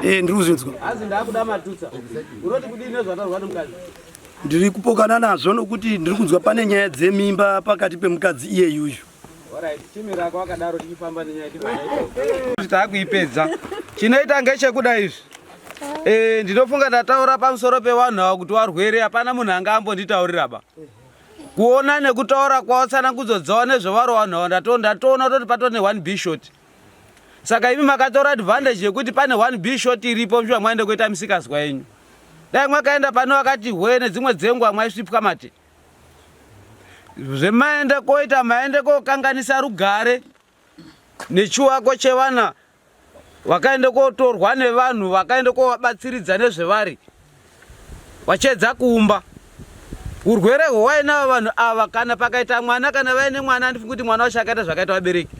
Eh, ndiri kuzvinzwa. Ndiri kupokana nazvo nokuti ndiri kunzwa pane nyaya dzemimba pakati pemukadzi iyeyuyu. Takuipedza. Chinoita ngechekuda izvi. Eh, ndinofunga ndataura pamusoro pevanhu ava kuti varwere hapana munhu anga ambonditaurira ba. Kuona nekutaura kwavo tsanangudzo dzavo nezvevari vanhu ava ndatoona kutoti patone one b short. Saka imi makatora advantage yekuti pane one b short iripo mushure mwaende kuita misikazwa yenyu. Dai mwakaenda pane wakati hwee nedzimwe dzenguva mwaisvipwa mate. Zvemaenda koita maende kokanganisa rugare nechiwako chevana vakaenda kotorwa nevanhu vakaenda kovabatsiridza nezvevari vachiedza kuumba urwere hwawainavo vanhu ava kana pakaita mwana kana vaine mwana andifungi kuti mwana wacho akaita zvakaita vabereki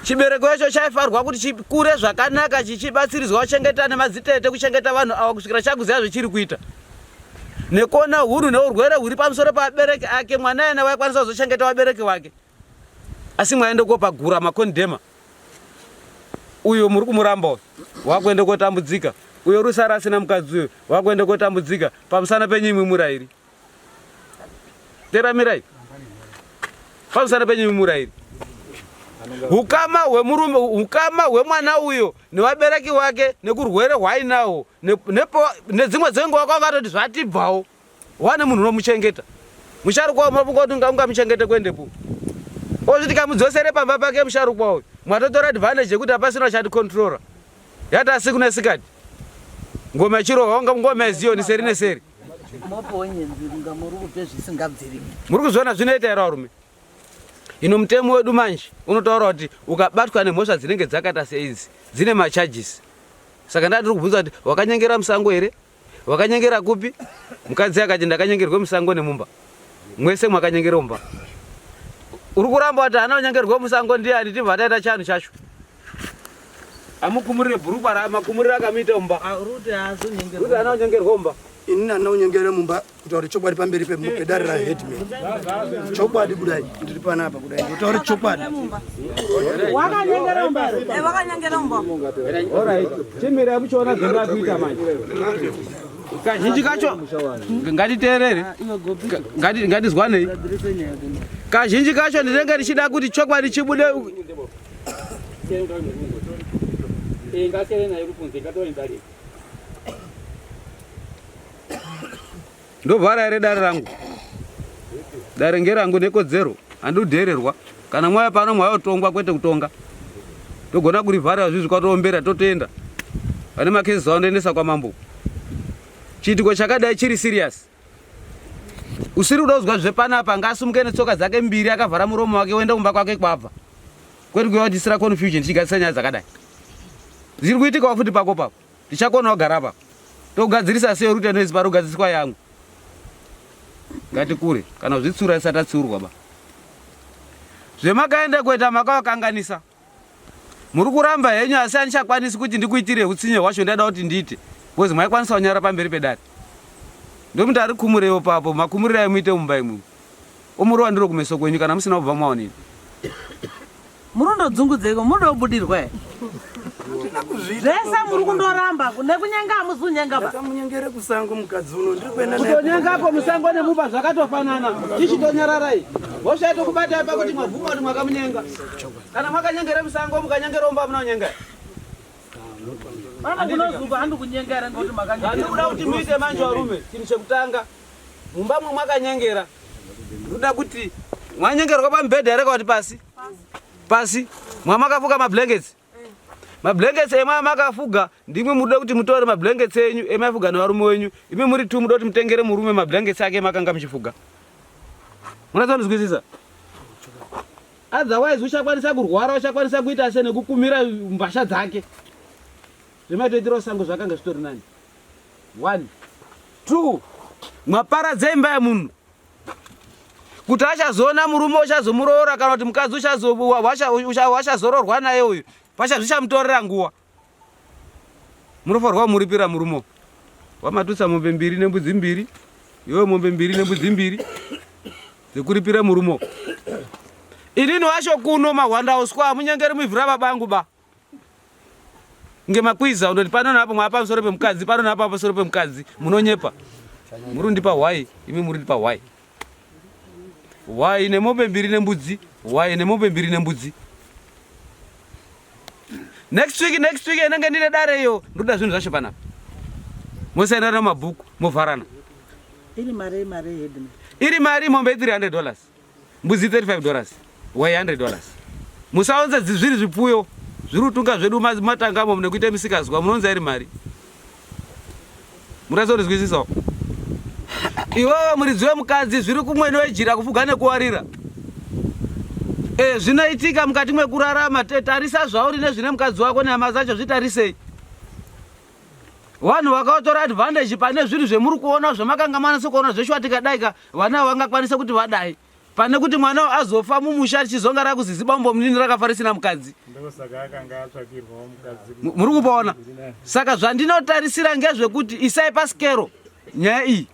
chibereko icho chaifanirwa kuti chikure zvakanaka chichibatsiridzwa kuchengeta nemadzitete kuchengeta vanhu ava kusvikira chakuziva zvechiri kuita nekuona hunhu neurwere huri pamusoro pavabereki ake mwana ena waikwanisa kuzochengeta vabereki vake asi mwaende kopagura makondema uyo muri kumuramba uyo wakuenda kotambudzika Uyo rusara asina mukadzi uyo wakuenda kotambudzika pamusana penyu imwi murairi. Teramirai. Pamusana penyu imwi murairi. Hukama hwemurume, hukama hwemwana uyo nevabereki wake nekurwere hwainawo nedzimwe dzenguva kwanga atoti zvatibvawo. Wane munhu unomuchengeta. Musharukwa unofunga kuti ungamuchengete kuendepo. Ozvi tikamudzosere pamba pake musharukwa uyu. Mwatotora advantage yekuti hapasina uchaticontroller. Yati asi kune sikati. Ngoma ichirohwa unga ngoma yeZion seri neseri. Muri kuzviona zvinoita here varume? Ino mutemo wedu manje unotaura kuti ukabatwa nemhosva dzinenge dzakaita seidzi dzine macharges. Saka ndandiri kubvunza kuti wakanyengera musango here? Wakanyengera kupi? Mukadzi akati ndakanyengerwa musango nemumba. Mwese mwakanyengera mumba. Uri kuramba kuti ana unyengerwa musango ndiani tibva taita chanhu chacho. Amukumurire bhurukwa ra makumurire akamuita mumba. Ruti haazonyengerwa. Ruti ana unyengerwa mumba. Ini nana unyengere mumba kutaura chokwadi pamberi pedare ra headman. Chokwadi kudai ndiri panapa kudai ndotaura chokwadi. Wakanyengera mumba. Eh wakanyengera mumba. Alright. Chimirai muchiona zvinda kuita manje. Kazhinji kacho ngatiteerere. Ngati ngatizwanei. Kazhinji kacho ndinenge ndichida kuti chokwadi chibude. Ndovhara here dare rangu? Dare ngerangu nekodzero, handidhererwa. Kana mwaya pano mwayotongwa kwete kutonga. Togona kurivhara zvinhu kwatoombera totoenda. Vane makesi vandoendesa kwamambo. Chiitiko chakadai chiri serious. Usiri kuda kuzwa zvepanapa ngaasumuke netsoka dzake mbiri akavhara muromo wake oenda kumba kwake kwabva. Kwete kuuya kutisira confusion tichigadzirisa nyaya dzakadai. Zviri kuitikawo futi pako papo. Tichakona wagara apa. Togadzirisa sei rute noise pari kugadziriswa yangu. Ngatikure kana kuzvitsura tisati tatsiurwa ba. Zvemakaenda kuita makawakanganisa. Muri kuramba henyu asi andichakwanisi kuti ndikuitire hutsinye hwacho ndaida kuti ndiite. Because maikwanisa kunyara pamberi pedare. Ndomuti ari kumurewo papo makumurirai muite mumba imwe. Omurova ndiro kumeso kwenyu kana musina kubva maonini. Murundodzungudzeiko munoda kubudirwa here? Zvese muri kundoramba nekunyenga hamuzi kunyenga ba. Ndakamunyengere kusango mukadzi uno ndiri kuenda naye. Kutonyengako musango nemumba zvakatofanana. Chichitonyararai. Hosha yatokubata apa kuti mwabvuma kuti mwakamunyenga. Kana mwakanyengere musango mukanyengera mumba hamuna kunyenga. Pana kunozuka handi kunyenga here ngekuti makanyengera. Zvandikuda kuti muite manje varume chinhu chekutanga mumba mwe mwakanyengera ndoda kuti mwanyengerwa pamubhedha here kana kuti pasi pasi mwamakafuka mablankets mablankets emwa makafuga ndimwe muda kuti mutore mablankets enyu emaifuga nevarume wenyu imi muri tu muda kuti mutengere murume mablankets ake emakanga muchifuga munatsa otherwise uchakwanisa kurwara uchakwanisa kuita se nekukumira mbasha dzake zvemaitoitirawo sango zvakanga zvitori nani One, two, mwaparadza imba yemunhu kuti achazoona murume uchazomuroora kana kuti mukadzi wachazoroorwa naye uyu pacha zvichamutorera nguva munofanirwa kumuripira murume wamatutsa mombe mbiri nembudzi mbiri iwe mombe mbiri nembudzi mbiri dzekuripira murume inini wacho kuno mahwanda uswa amunyengeri muivhu rababangu ba Nge makwiza undoti pano napo mwaa pamusoro pemukadzi pano napo pamusoro pemukadzi munonyepa. Muri kundipa hwai imi muri kundipa hwai. Hwai nemombe mbiri nembudzi, hwai nemombe mbiri nembudzi. Next week next week inenge ndine dare iyo ndoda zvinhu zvacho panapa. Mosainana mabhuku movharana. Iri mari mari headman. Iri mari mombe 300 dollars. Mbudzi 35 dollars, hwai 100 dollars. Musaunze zviri zvipfuyo zviri kutunga zvedu matangamo nekuita misikazwa munounza iri mari. Murasonzwisisawo. Iwewe muridzi wemukadzi zviri kumwene wejira kufuga nekuwarira. E, zvinoitika mukati mekurarama tarisa zvauri nezvine mukadzi wako nehama dzacho zvitarisei. Vanhu vakatora advantage pane zvinhu zvemuri kuona zvamakanga manase kuona zveshuwa tikadai ka vana ava vangakwanisa kuti vadai pane kuti mwana azofa mumusha richizonga rakuzizi bambo munini rakafa risina mukadzi. Ndosaka akanga atsvakirwawo mukadzi. Muri kupaona? Saka zvandinotarisira ngezvekuti isai pasikero nyaya iyi.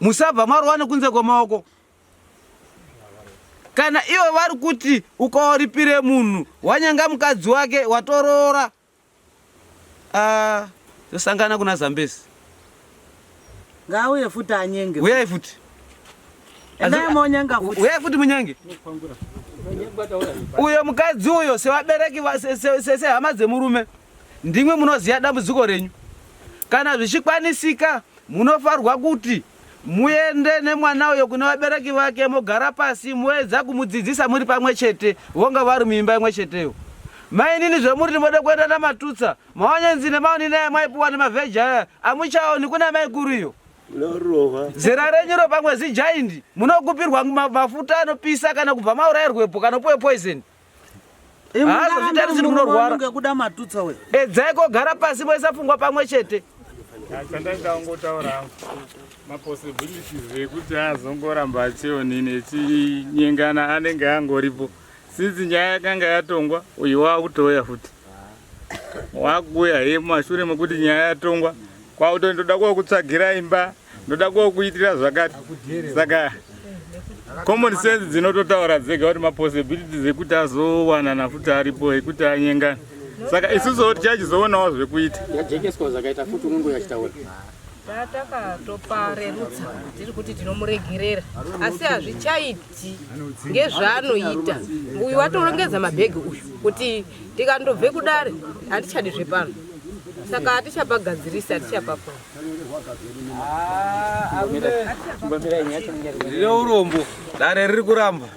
Musabva marova nekunze kwemaoko. Kana ivo vari kuti ukaoripire munhu wanyenga mukadzi wake watoroora. Ah, tosangana kuna Zambezi. Ngauye futi anyenge. Uyai futi. Endai monyenga futi. Uyai futi munyenge. Uyo mukadzi uyo sevabereki sehama dzemurume ndimwe munoziva dambudziko renyu. Kana zvichikwanisika munofarwa kuti muende nemwana uyo kune vabereki vake mogara pasi moedza kumudzidzisa muri pamwe chete vonga vari muimba imwe cheteyo. Mainini zvemuri ndimoda kuenda naMatutsa maonyenzi nemaonini aya mwaipuwa nemavheji aya amuchaoni kuna maikuru iyo. Zera renyu ro pamwe zijaindi munokupirwa mafuta anopisa kana kubva maurayirwepo kana upuwe poison. Haazozvitarisiri munorwara. Kuda matutsa we. Edzai kogara pasi moisa pfungwa pamwe chete. Chandaida kungotaura hangu mapossibilities ekuti azongoramba achionini echinyengana anenge angoripo since nyaya yakanga yatongwa uyu wakutouya futi wakuuya he mumashure mekuti nyaya yatongwa kwakuto ndoda kukutsvagira imba ndoda kukuitira zvakati saka common sense dzinototaura dzega kuti mapossibilities ekuti azowanana futi aripo ekuti anyengana saka isusu tichachizoonawo zvekuita yajekeswa zvakaita futi unonge achitaura Tatakatoparerutsa tiri kuti tinomuregerera asi hazvichaiti ngezvaanoita uyu watorongedza mabhegi uyu kuti ndikandobve kudare handichadi zvepano saka hatichapagadzirisi hatichapakona Ndine urombo dare riri kuramba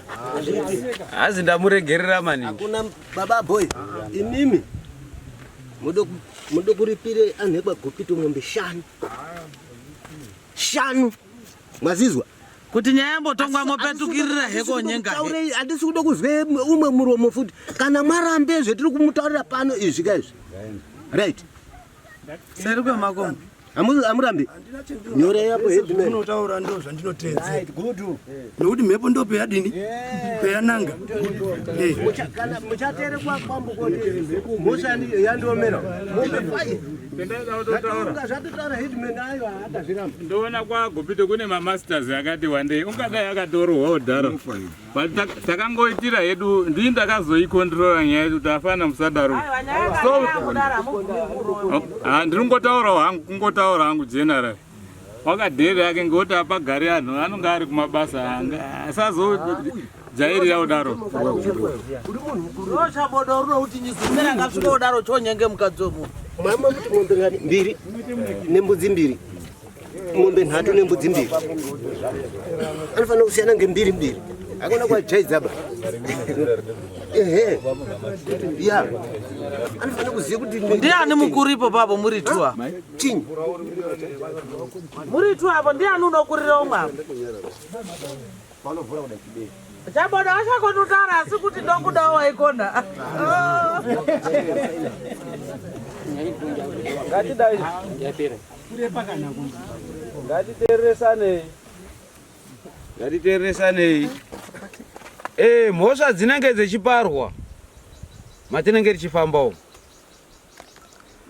hazi ndamuregerera maningi. Hakuna baba boy imimi mudo kuripire anhu ekwagopito mombe shanu shanu mazizwa kuti nyaya yambotongwa mopetukirira heko nyenga he. Handisi kuda kuzwe umwe muromo futi kana marambe zvetiri kumutaurira pano izvi ka izvi right seri kwemakomo amurambi nyorei apo headman unotaura ndo zvandinoteedza nokuti mhepo ndo peyadini peyananga Muchatere kwambo koti mhosva yandiomera mombe 5 zvatotaura headman ayo haakazviramba. Ndoona kwagopito kune mamasters akati wandei ungadai akatorohwa kudhara but takangoitira hedu ndii ndakazoikontrora nyaya yedu kuti afana musadaro. So ndiri kungotaurawo hangu kungotaura hangu general wakadherera yake ngekuti apagari anhu anonge ari kumabasa asazojairira kudaro. Rochabodo rinouti nyizimera ngasvike kudaro chonyenge mukadzi wemunhu. Mama kuti mombe ngani mbiri nembudzi mbiri mombe nhatu nembudzi mbiri anofanira kusiyana ngembiri mbiri akona kwajaidzaba ehe ya anofanira kuziva kuti Ndiani mukuru ipo papo muri tu apa? Chinyi? Muri tu apo ndiani unokurira umwe apo? Chabodo achakototara asi kuti ndokudawo waikona. Ngatidai. Ngatiteeresanei. Ngatiteeresanei. Eh, mhosva dzinenge dzichiparwa matinenge tichifamba umu.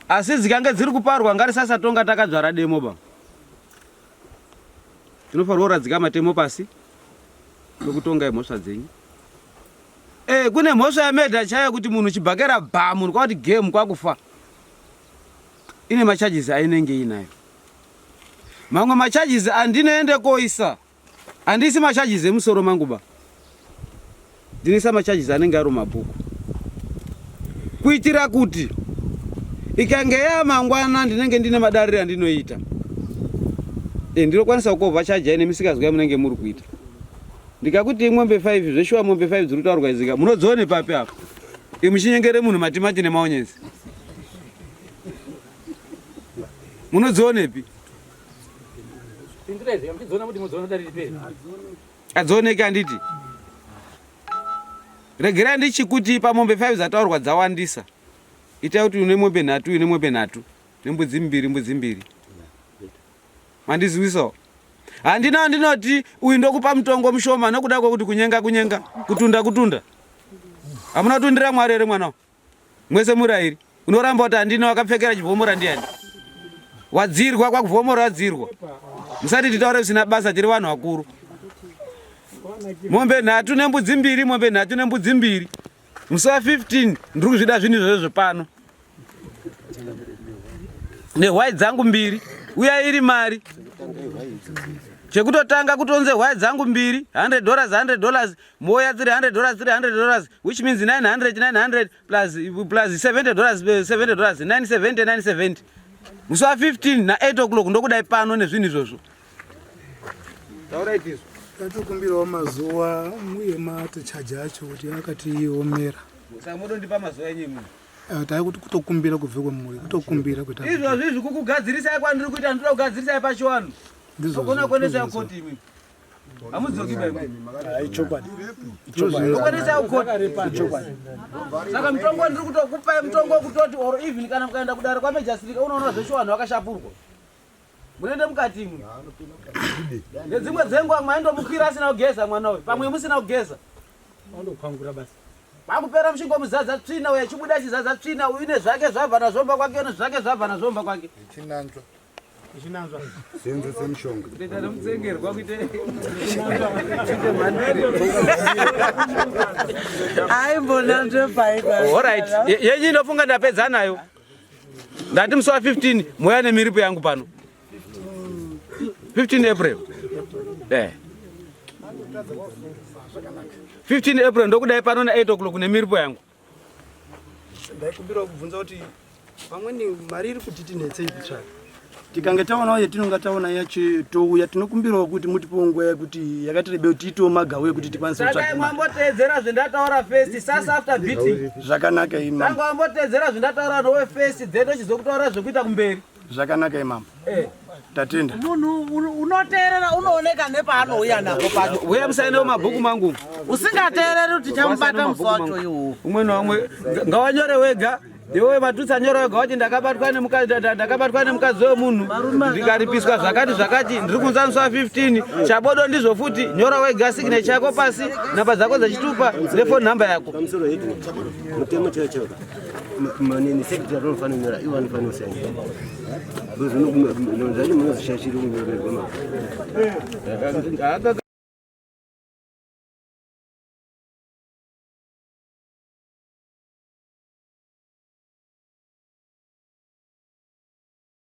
Asi dzikange dziri kuparwa ngatisasatonga takadzvara demo ba. Tinofanirwa kuradzika matemo pasi tokutongai mhosva dzenyu. Eh, kune mhosva yamedha chaiyo kuti munhu chibhakera ba munhu kwakuti game kwakufa. Ine macharges ainenge inayo. Mamwe macharges andinoende koisa handisi macharges emusoro mangu ba. Ndinoisa macharges anenge ari mumabhuku. Kuitira kuti ikange yamangwana ndinenge ndine madariro andinoita. Ndinokwanisa kukovha charge ine misikazwa yamunenge muri kuita. Ndikakuti mombe 5 zveshuwa mombe 5 dziri kutaurwa izika munodzione papi apo? Imuchinyengere munhu matimati nemaonyenzi. Munodzionepi? Adzioneki handiti? Regerai ndichikuti pamombe 5 dzataurwa dzawandisa. Itai kuti une mombe nhatu, une mombe nhatu nembudzi mbiri, mbudzi mbiri. Mandiziwisawo? Handina ndinoti uyu ndokupa mutongo mushoma nokuda kwekuti kunyenga kunyenga, kutunda kutunda. Hamuna kutundira Mwari here mwana? Mwese murairi. Unoramba kuti handina wakapfekera chivhomora ndiani? Wadzirwa kwakuvhomora wadzirwa. Musati titaure zvisina basa tiri vanhu vakuru. Mombe nhatu nembudzi mbiri, mombe nhatu nembudzi mbiri. Musi wa 15 ndiri kuzvida zvinhu izvozvo pano. Nehwai dzangu mbiri. Uya iri mari. Chekutotanga kutonze hwai dzangu mbiri 100 dollars 100 dollars moya 300 dollars 300 dollars which means 900 900 plus plus 70 dollars 70 dollars 970 970 musi wa 15 na 8 o'clock ndokudai pano nezvinhu izvozvo. Taurai tisu. Tatokumbirawo mazuva uye matichaji acho kuti akatiomera. Saka modondipa mazuva enyu imwe. Eh, taikuti kutokumbira kubve kwamuri kutokumbira kuita Izvozvi izvi kukugadzirisai kwandiri kuita ndinoda kugadzirisai pachiwanhu. Ndizvozvo, Togona kuendesai ndizvozvo. kukoti imwe. Hamudzoki ba imwe. Hai chokwadi. Tokuendesai kukoti. Saka mutongo ndiri kutokupai mutongo wekutoti or even kana mukaenda kudare kwamejasirika unoona zvechiwanhu vakashapurwa. Munoende mukati imwe. Nedzimwe dzenguva maindomukwira asina kugeza mwana uyu. Pamwe musina kugeza. Wandokwangura basi. Kwakupera muchingomuzadza tsvina uyo achibuda achizadza tsvina uyu nezvake zvabva nazvomba kwake nezvake zvabva nazvomba kwake. Chinanzwa. Chinanzwa. Senzo semushonga. Kutoita nemutsengerwa kuite Aimbonanzwe pai. Alright. Yenyu inofunga ndapedza nayo. Ndati musi wa 15 mouya nemiripo yangu pano. 15 April. Eh. 15 April ndokudai pano na 8 o'clock nemiripo yangu. Ndaikumbirawo kubvunza kuti pamweni mari iri kuti tinetsei kutsvaka. Tikange taonawo yetinonga taona yacho touya tinokumbirawo kuti mutipewo nguva yekuti yakati rebei tiitewo magawo ekuti tikwanise Saka kutsvaga mari. mwamboteedzera zvendataura first sasa after beating. Zvakanaka imambo. Tanga wamboteedzera zvendataura nowe first then tochizokutaura zvekuita kumberi. Zvakanaka imambo. Eh. Tatenda. Munhu unoteerera unooneka nepaanouya napo pacho. Uya musainewo mabhuku mangu. Usingateereri kuti chamubata musi wacho iwowo. Umwe naumwe ngawanyore wega. Iwewe Matutsa nyora wega wati ndakabatwa nemukadzi ndakabatwa nemukadzi wemunhu ndikaripiswa zvakati zvakati ndiri kunza musi wa 15 chabodo ndizvo futi nyora wega signature yako pasi namba dzako dzechitupa nefoni namba yako. Pamusoro hedu mutemo chaiwo chaiwo ka manini secretary unofanira kunyora ivo vanofanira kusaina because zvacho munozoshaishira kunyorerwa mabhuku.